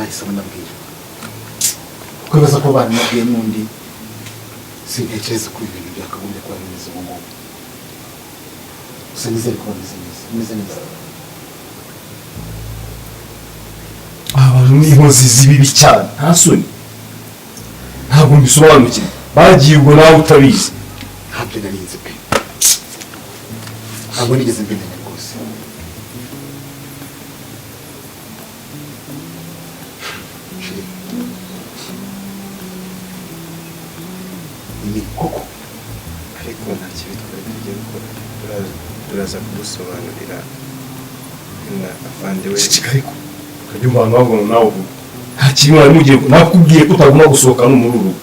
Bahise banabwira kuko bibaza ko banabwiye n'undi. Sintekereza ko ibintu byakagombye kuba bimeze ubu ngubu. Gusa nizere ko bameze neza, bimeze neza. Aba bantu ni inkozi z'ibibi cyane, nta soni. Ntabwo mbisobanukiwe. Bagiye ubwo nawe utabizi? Ntabyo narinzi pe, ntabwo nigeze mbimenya rwose. Chérie, ni koko. Ariko nta kibi twari tugiye gukora. Turaza kugusobanurira na afande we. Ceceka ariko ukajya umva abantu bavuga ngo nawe uvuga. Nta kintu mwari mugiye. Nakubwiye ko utagomba gusohoka no muri uru rugo.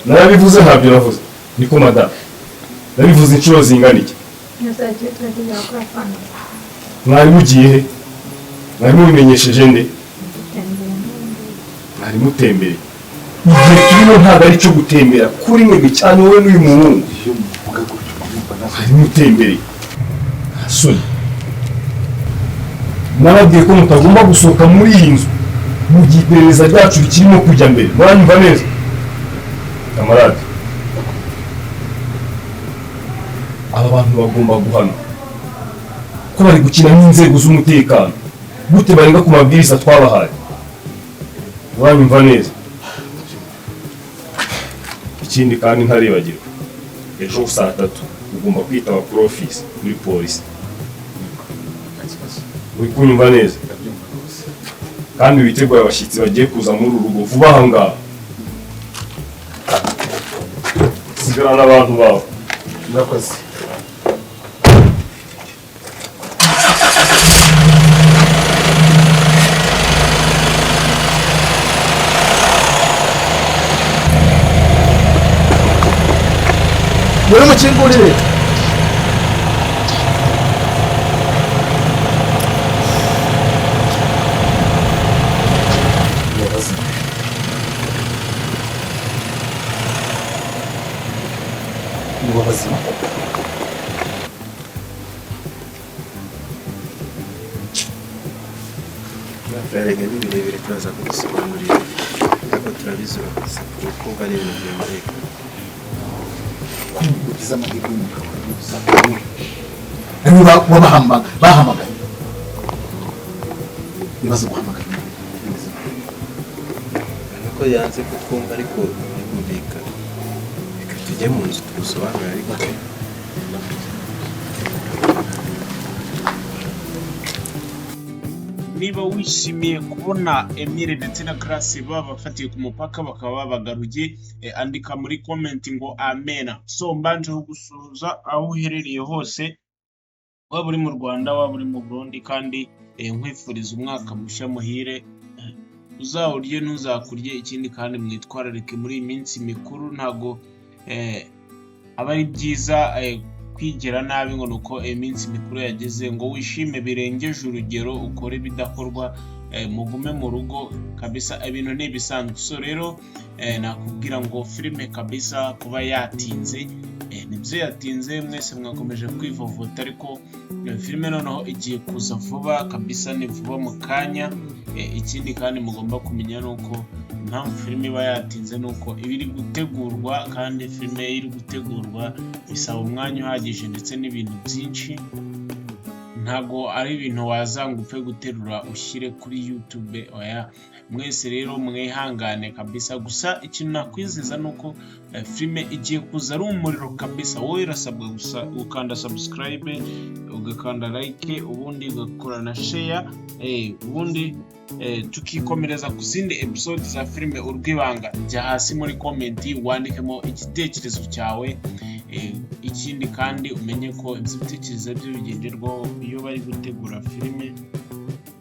Narabivuze, ntabyo navuze? Niko madamu, nabivuze inshuro zingana iki? Ntuzagiye, turagiye gukora fana. Mwari mugiye he? Mwari mubimenyesheje nde? Dutembera n'ubundi. Mwari mutembereye? Igihe turimo ntabwo ari icyo gutembera kuri mwebwe cyane, wowe n'uyu muhungu. Iyo muvuga gutyo kumva nawe. Mwari mutembereye, nta soni? Nababwiye ko mutagomba gusohoka muri iyi nzu mu gihe iperereza ryacu rikirimo kujya mbere. Muranyumva neza, camarade? Aba bantu bagomba guhanwa ko bari gukina n'inzego z'umutekano. Gute barenga ku mabwiriza twabahaye? Uranyumva neza? Ikindi kandi ntaribagirwa, ejo saa 3 ugomba kwitaba kuri ofisi muri polisi. Nta kibazo. Uri kunyumva neza? Ndabyumva rwose. Kandi witeguye abashyitsi bagiye kuza muri uru rugo vuba aha ngaha. Sigarana n'abantu bawe. Murakoze. Muri mukingurire. Murakoze. Ni bazima. Erega ni birebire, turaza kugusobanurira, ariko turabizi urakoze kumva ari ibintu byumvikana. Ko ugize amahirwe y'umugabo gusa ariwe bahamagaye, ibibazo guhamagara bimeze gute? Urabona ko yanze kutwumva, ariko birumvikana. Reka tujye mu nzu tugusobanurire, ariko Niba wishimiye kubona Emile ndetse na Grace babafatiye ku mupaka bakaba babagaruye, andika muri comment ngo amena. So mbanje kugusuhuza aho uherereye hose, waba uri mu Rwanda, waba uri mu Burundi, kandi nkwifuriza umwaka mushya muhire, uzawurye ntuzakurye. Ikindi kandi mwitwararike muri iyi minsi mikuru, ntago aba ari byiza kwigira nabi ngo nuko iminsi mikuru yageze ngo wishime birengeje urugero, ukore ibidakorwa. Mugume mu rugo kabisa, ibintu ni ibisanzwe. So rero nakubwira ngo filime kabisa kuba yatinze, nibyo yatinze, mwese mwakomeje kwivovota, ariko filime noneho igiye kuza vuba kabisa, ni vuba mu kanya. Ikindi kandi mugomba kumenya ni uko impamvu filime iba yatinze ni uko iba iri gutegurwa, kandi filime iyo iri gutegurwa bisaba umwanya uhagije ndetse n'ibintu byinshi. Ntago ari ibintu waza ngo upfe guterura ushyire kuri YouTube, oya. Mwese rero mwihangane kabisa. Gusa ikintu nakwizeza ni uko filime igiye kuza ari umuriro kabisa. Wowe urasabwa gusa gukanda subscribe, ugakanda like, ubundi ugakora na share, ubundi tukikomereza ku zindi episode za filime Urwibanga. Jya hasi muri comment wandikemo igitekerezo cyawe. Ikindi kandi umenye ko ibyo bitekerezo byo bigenderwaho iyo bari gutegura filime,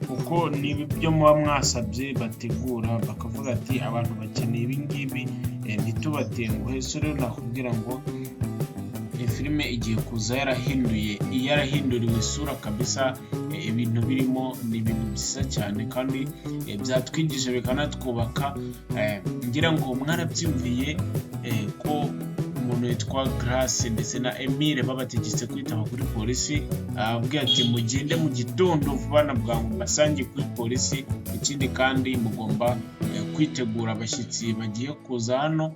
kuko ni ibyo muba mwasabye bategura, bakavuga ati abantu bakeneye ibi ngibi, ntitubatenguhe. So rero nakubwira ngo ni filime igiye kuza yarahinduye, yarahinduriwe isura kabisa. Ibintu birimo ni ibintu byiza cyane kandi byatwigije bikanatwubaka. Ngira ngo mwarabyumviye ko mu Umuntu witwa Grace ndetse na Emile babategetse kwitaba kuri polisi, ababwira ati mugende mu gitondo vuba na bwangu mbasange kuri polisi. Ikindi kandi mugomba kwitegura abashyitsi bagiye kuza hano.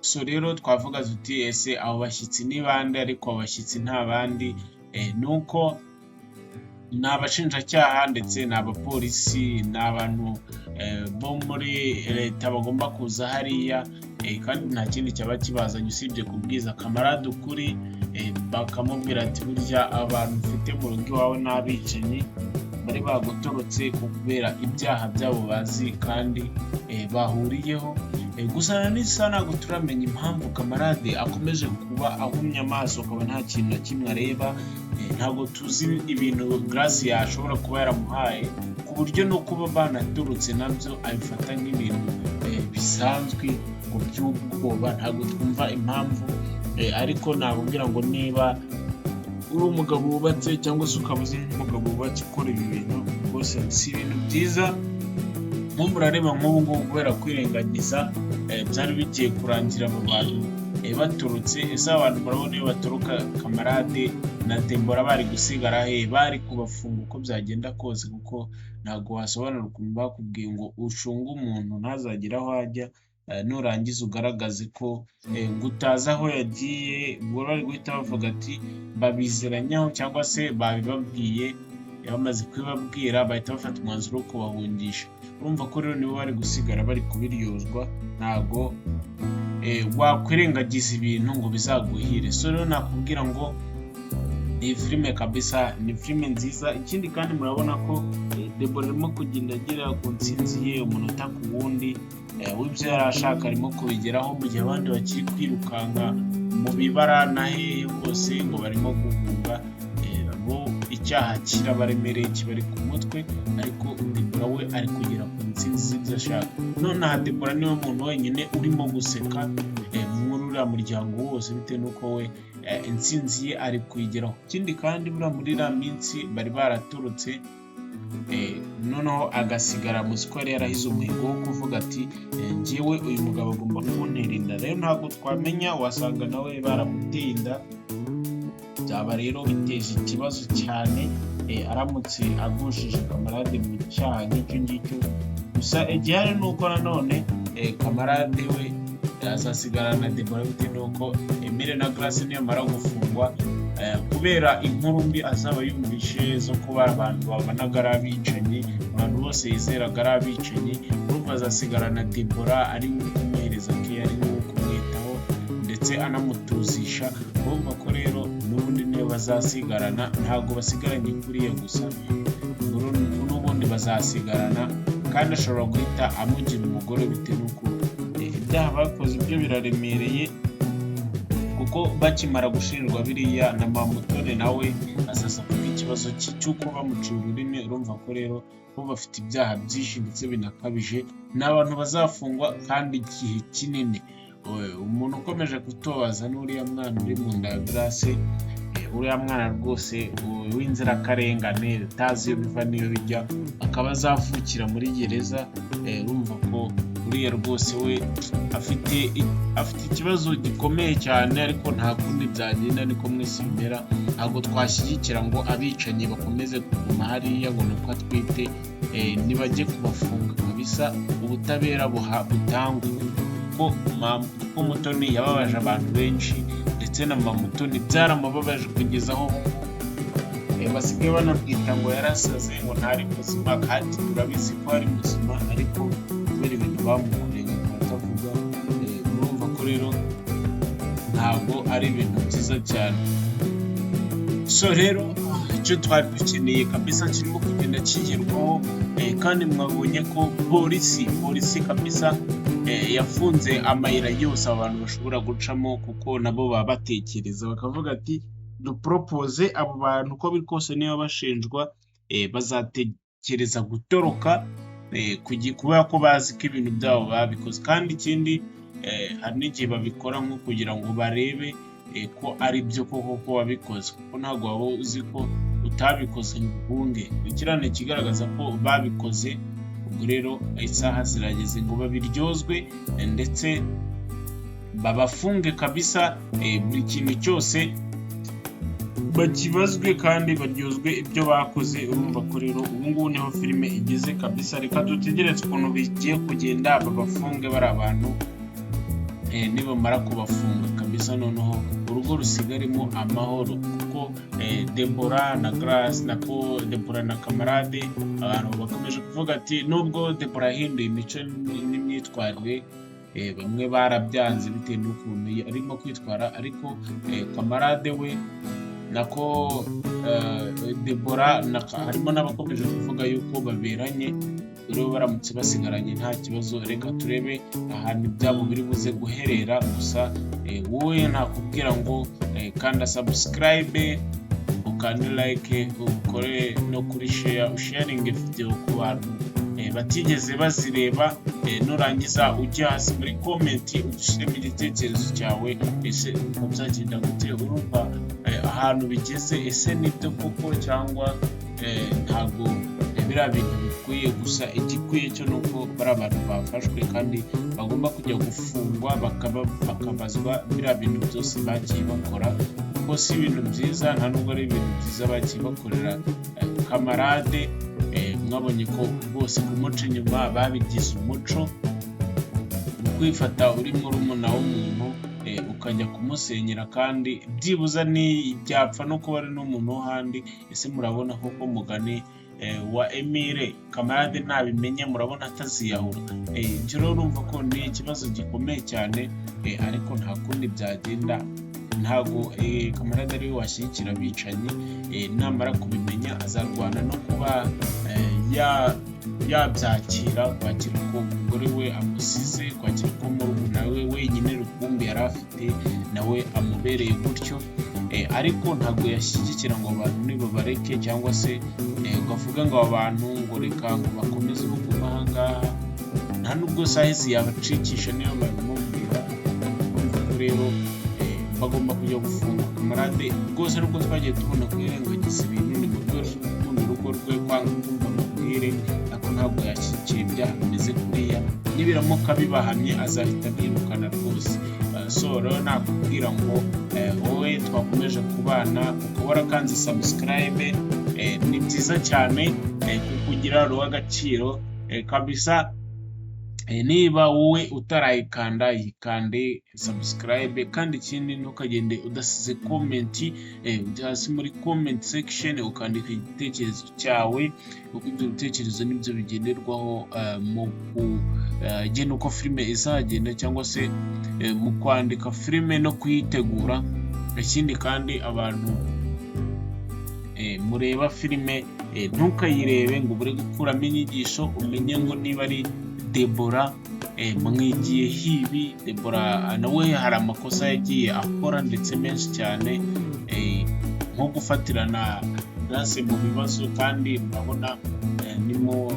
So rero twavuga tuti ese abo bashyitsi ni bande? Ariko abo bashyitsi nta bandi, ni uko ni abashinjacyaha ndetse ni abapolisi, ni abantu bo muri leta bagomba kuza hariya, kandi nta kindi cyaba kibazanye usibye kubwiza kamarade ukuri, bakamubwira ati burya abantu ufite mu rugo iwawe ni abicanyi bari bagutorotse kubera ibyaha byabo bazi kandi bahuriyeho. Gusa na n'isa ntabwo turamenya impamvu kamarade akomeje kuba ahumye amaso akaba nta kintu na kimwe areba. Ntabwo tuzi ibintu Grace yashobora kuba yaramuhaye ku buryo no kuba banaturutse nabyo abifata nk'ibintu bisanzwe ngo by'ubwoba. Ntabwo twumva impamvu, ariko nakubwira ngo niba uri umugabo wubatse cyangwa se ukaba uzi nk'umugabo wubatse ukora ibi bintu, rwose si ibintu byiza. Nk'ubu murareba nk'ubu ngubu kubera kwirengagiza, byari bigiye kurangira abo bantu baturutse. Ese abantu murabona iyo baturuka kamarade na Debora bari gusigara he? Bari kubafunga uko byagenda kose, kuko ntabwo wasobanura ukuntu bakubwiye ngo ucunge umuntu ntazagire aho ajya, nurangiza ugaragaze ko ngo utazi aho yagiye. Ubwo bari guhita bavuga ati babizeranyaho cyangwa se babibabwiye, bamaze kubibabwira bahita bafata umwanzuro wo kubahungisha. Urumva ko rero nibo bari gusigara bari kubiryozwa. Ntabwo wakwirengagiza ibintu ngo bizaguhire. So rero nakubwira ngo iyi filime kabisa ni filime nziza. Ikindi kandi murabona ko Debora arimo kugenda agera ku ntsinzi ye umunota ku wundi, w'ibyo yari ashaka arimo kubigeraho, mu gihe abandi bakiri kwirukanka mu bibara na hehe hose ngo barimo guhunga. Bo icyaha kirabaremereye kibari ku mutwe, ariko Debora we ari kugera ku ntsinzi z'ibyo ashaka. Nonaha Debora niwe muntu wenyine urimo guseka muri uriya muryango wose, bitewe n'uko we intsinzi ye ari kuyigeraho. Ikindi kandi buriya muri iriya minsi bari baraturutse, noneho agasigara muzi ko yari yarahize umuhigo wo kuvuga ati njyewe uyu mugabo agomba kuntera inda. Rero ntabwo twamenya, wasanga nawe baramuteye inda. Byaba rero biteje ikibazo cyane aramutse agushije kamarade mu cyaha nk'icyo ngicyo. Gusa igihari ni uko nanone kamarade we azasigarana na Debora, bitewe n'uko Emile na Grace niyamara gufungwa, kubera inkuru mbi azaba yumvishe zo kuba abantu babonaga ari abicanyi, abantu bose yizeraga ari abicanyi, urumva azasigarana Debora ari we kumuhereza keya, ari we kumwitaho ndetse anamutuzisha. Urumva ko rero n'ubundi niyo bazasigarana, ntabwo basigaranye kuriya gusa, n'ubundi bazasigarana, kandi ashobora guhita amugira umugore bitewe n'uko ibyaha bakoze ibyo biraremereye. Kuko bakimara gushinjwa biriya na Mamutone nawe azaza kuvuga ikibazo cye cy'uko bamuciye ururimi. Urumva ko rero bo bafite ibyaha byinshi ndetse binakabije, ni abantu bazafungwa kandi igihe kinini. Umuntu ukomeje kutobaza n'uriya mwana uri mu nda ya Grace, uriya mwana rwose w'inzirakarengane utazi iyo biva n'iyo bijya, akaba azavukira muri gereza. Urumva ko uriya rwose we afite ikibazo gikomeye cyane, ariko nta kundi byagenda, niko mu isi bimera. Ntabwo twashyigikira ngo abicanyi bakomeze kuguma hariya ngo ni uko atwite, nibajye kubafunga kabisa, ubutabera butangwe, kuko Mutoni yababaje abantu benshi, ndetse na Mamutoni byaramubabaje kugeza aho basigaye banamwita ngo yarasaze, ngo ntari muzima, kandi turabizi ko ari muzima, ariko kubera ibintu bamukoreye akaba atavuga. Murumva ko rero ntabwo ari ibintu byiza cyane. So rero icyo twari dukeneye kabisa kirimo kugenda kigerwaho, kandi mwabonye ko polisi kabisa yafunze amayira yose abantu bashobora gucamo, kuko nabo baba batekereza bakavuga ati duporopoze abo bantu uko biri kose niba bashinjwa, bazatekereza gutoroka, kubera ko bazi ko ibintu byabo babikoze. Kandi ikindi, hari n'igihe babikora nko kugira ngo barebe ko ari byo koko ko wabikoze, kuko ntabwo waba uzi ko utabikoze ngo uhunge. Kiriya ni ikigaragaza ko babikoze. Ubwo rero isaha zirageze ngo babiryozwe, ndetse Babafunge kabisa, buri kintu cyose bakibazwe kandi baryozwe ibyo bakoze. Urumva ko rero ubu ngubu niho filime igeze kabisa. Reka dutegereze ukuntu bigiye kugenda, babafunge bari abantu. Nibamara kubafunga kabisa, noneho urugo rusigaremo amahoro, kuko Debora na Grace, nako Debora na Kamarade, abantu bakomeje kuvuga ati nubwo Debora yahinduye imico n'imyitwarire, bamwe barabyanze bitewe n'ukuntu arimo kwitwara, ariko Kamarade we, nako Debora, harimo n'abakomeje kuvuga yuko baberanye. Rero baramutse basigaranye nta kibazo. Reka turebe ahantu ibyabo biri buze guherera. Gusa wowe nakubwira ngo kanda subscribe, ukande like, ukore no kuri share, usharinge video ku bantu batigeze bazireba. Nurangiza ujye hasi muri comment ushyiremo igitekerezo cyawe. Ese urumva byagenda gute? Urumva ahantu bigeze, ese nibyo koko cyangwa ntabwo biriya bintu bikwiye? Gusa igikwiye cyo ni uko bari abantu bafashwe kandi bagomba kujya gufungwa, bakabazwa biriya bintu byose bagiye bakora, kuko si ibintu byiza, nta nubwo ari ibintu byiza bagiye bakorera Kamarade. Mwabonye ko rwose kumuca inyuma babigize umuco, mu kwifata uri murumuna w'umuntu ukajya kumusenyera, kandi byibuza byapfa no kuba ari n'umuntu wo handi. Ese murabona koko mugani wa Emile, Kamarade ntabimenye, murabona ataziyahura? Icyo rero urumva ko ni ikibazo gikomeye cyane, ariko nta kundi byagenda. Ntabwo Kamarade ariwe washyigikira abicanyi. Namara kubimenya azarwana no kuba yabyakira, kwakira ko umugore we amusize, kwakira ko murumuna we wenyine rukumbi yari afite nawe amubereye gutyo. Ariko ntabwo yashyigikira ngo abantu nibabareke, cyangwa se ngo avuge ngo aba bantu ngo reka ngo bakomeze bagume aha ngaha. Nta nubwo sahizi yabacikisha niyo babimubwira. Urumva ko rero bagomba kujya gufunga Kamarade rwose, nubwo twagiye tubona ko yirengagiza ibintu, ni mu rwego rwo gukunda urugo rwe, kwanga kumva amabwire, ariko ntabwo yashyigikira ibyaha bimeze kuriya. Nibiramuka bibahamye azahita abirukana rwose. So rero nakubwira ngo wowe twakomeje kubana ukaba warakanze subscribe, ni byiza cyane kukugira uw'agaciro kabisa. Niba wowe utarayikanda, yikande subscribe. Kandi ikindi, ntukagende udasize comment. Ujya hasi muri comment section ukandika igitekerezo cyawe, kuko ibyo bitekerezo nibyo bigenderwaho mu kugena uko filime izagenda, cyangwa se mu kwandika filime no kuyitegura. Ikindi kandi, abantu mureba filime, ntukayirebe ngo ubure gukuramo inyigisho, umenye ngo niba ari Debora mwigiye hibi. Debora nawe hari amakosa yagiye akora ndetse menshi cyane, nko gufatirana Grace mu bibazo, kandi murabona ni mu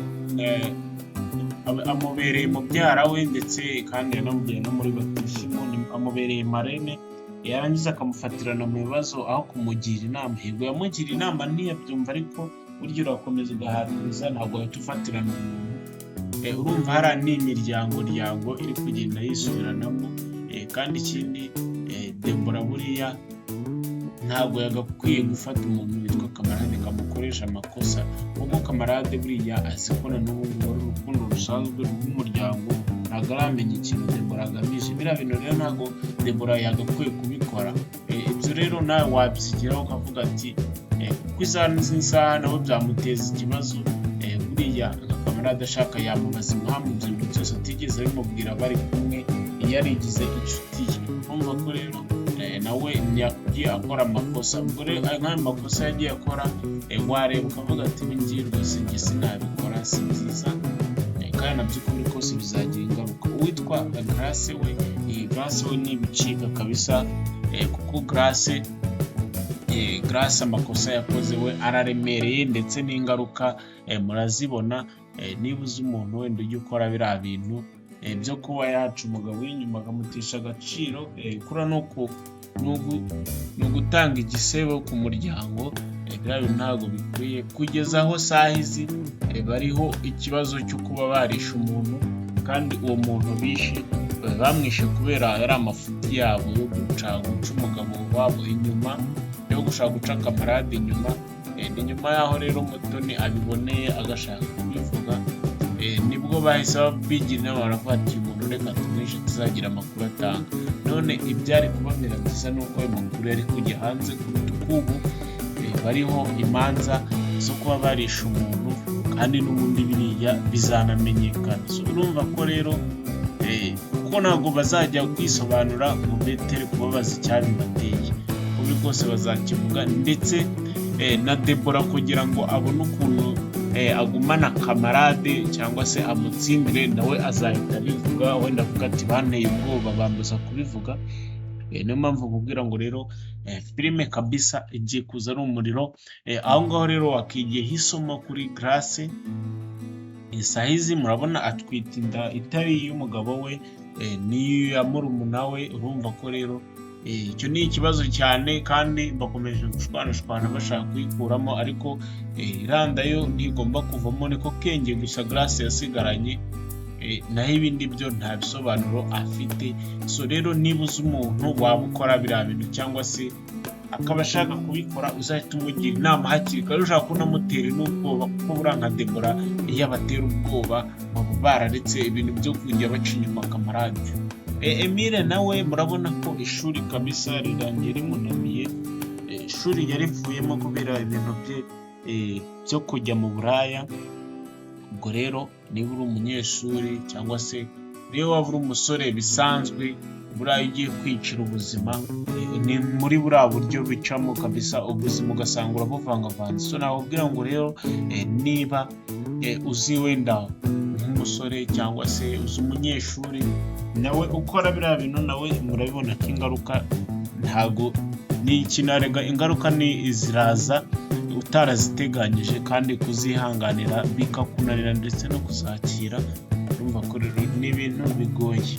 amubereye mubyara we, ndetse kandi yanamubyaye no muri batisimu, amubereye marraine, yarangiza akamufatirana mu bibazo aho kumugira inama. Yego yamugira inama ntiyabyumva, ariko burya urakomeza ugahatiriza, ntabwo wahita ufatirana umuntu. Urumva hariya ni imiryango ryango iri kugenda yisubiranamo. Kandi ikindi, Debora buriya ntabwo yagakwiye gufata umuntu witwa Kamarade kamukoresha amakosa, kuko Kamarade buriya azi ko na n'ubu ngubu ari urukundo rusanzwe rw'umuryango, ntabwo aramenya ikintu Debora agamije. Biriya bintu rero ntabwo Debora yagakwiye kubikora. Ibyo rero nawe wabyigiraho ukavuga ati kuko isaha n'isaha nawe byamuteza ikibazo. Buriya nka Kamarade ashaka yamubaza impamvu ibyo bintu byose atigeze abimubwira bari kumwe, yarigize inshuti ye. Urumva ko rero nawe yagiye akora amakosa. Ubwo rero nk'ayo makosa yagiye akora, wareba ukavuga ati ibi ngibi rwose njye sinabikora, si byiza. Kandi nabyo uko biri kose bizagira ingaruka. Uwitwa Grace we, iyi Grace we ni ibicika kabisa, kuko Grace amakosa yakoze we araremereye, ndetse n'ingaruka murazibona. Niba uzi umuntu wenda ujya ukora biriya bintu byo kuba yaca umugabo w'inyuma akamutesha agaciro, kuriya ni ugutanga igisebo ku muryango. Biriya bintu ntabwo bikwiye, kugeza aho sahizi bariho ikibazo cyo kuba barishe umuntu, kandi uwo muntu bishe Bamwishe kubera yari amafuti yabo yo guca umugabo wabo inyuma, yo gushaka guca Kamarade inyuma. Ni nyuma y'aho rero Mutoni abiboneye agashaka kubivuga, nibwo bahise bigira inama, baravuga ati: "Uyu muntu reka tumwishe, tuzagira amakuru atanga." None ibyari kubabera byiza ni uko ayo makuru yari kujya hanze kuruta uko ubu bariho imanza zo kuba barishe umuntu, kandi n'ubundi biriya bizanamenyekana. So urumva ko rero kuko ntabwo bazajya kwisobanura ngo betere kubabaza icyabibateye, uko biri kose bazakivuga. Ndetse na Debora, kugira ngo abone ukuntu agumana Kamarade cyangwa se amutsindire, nawe azahita abivuga, wenda avuga ati: "Banteye ubwoba, bambuza kubivuga." Niyo mpamvu nkubwira ngo rero filime kabisa igiye kuza ari umuriro. Aho ngaho rero wakigiyeho isomo kuri Grace. Sahizi murabona atwite inda itari iy'umugabo we, n'iya murumuna we. Urumva ko rero icyo ni ikibazo cyane, kandi bakomeje gushwanashwana bashaka kuyikuramo, ariko iranda yo ntigomba kuvamo. Niko kenge gusa Grace yasigaranye, naho ibindi byo nta bisobanuro afite. So rero niba uzi umuntu waba ukora biriya bintu cyangwa se akaba ashaka kubikora, uzahita umugira inama hakiri kare, ushaka kunamutera n'ubwoba, kuko buriya nka Debora iyo abatera ubwoba baba bararetse ibintu byo kujya baca inyuma Kamarade. Emile nawe murabona ko ishuri kabisa rirangiye rimunaniye. Ishuri yarivuyemo kubera ibintu bye byo kujya mu buraya. Ubwo rero niba uri umunyeshuri cyangwa se niba waba uri umusore bisanzwe, buriya ugiye kwicira ubuzima, ni muri buriya buryo bicamo kabisa, ubuzima ugasanga urabuvangavanze. So nakubwira ngo rero niba uzi wenda nk'umusore cyangwa se uzi umunyeshuri nawe ukora biriya bintu, nawe murabibona ko ingaruka ntago ni ikinarega, ingaruka ni ziraza utaraziteganyije, kandi kuzihanganira bikakunanira ndetse no kuzakira. Urumva ko rero ni ibintu bigoye.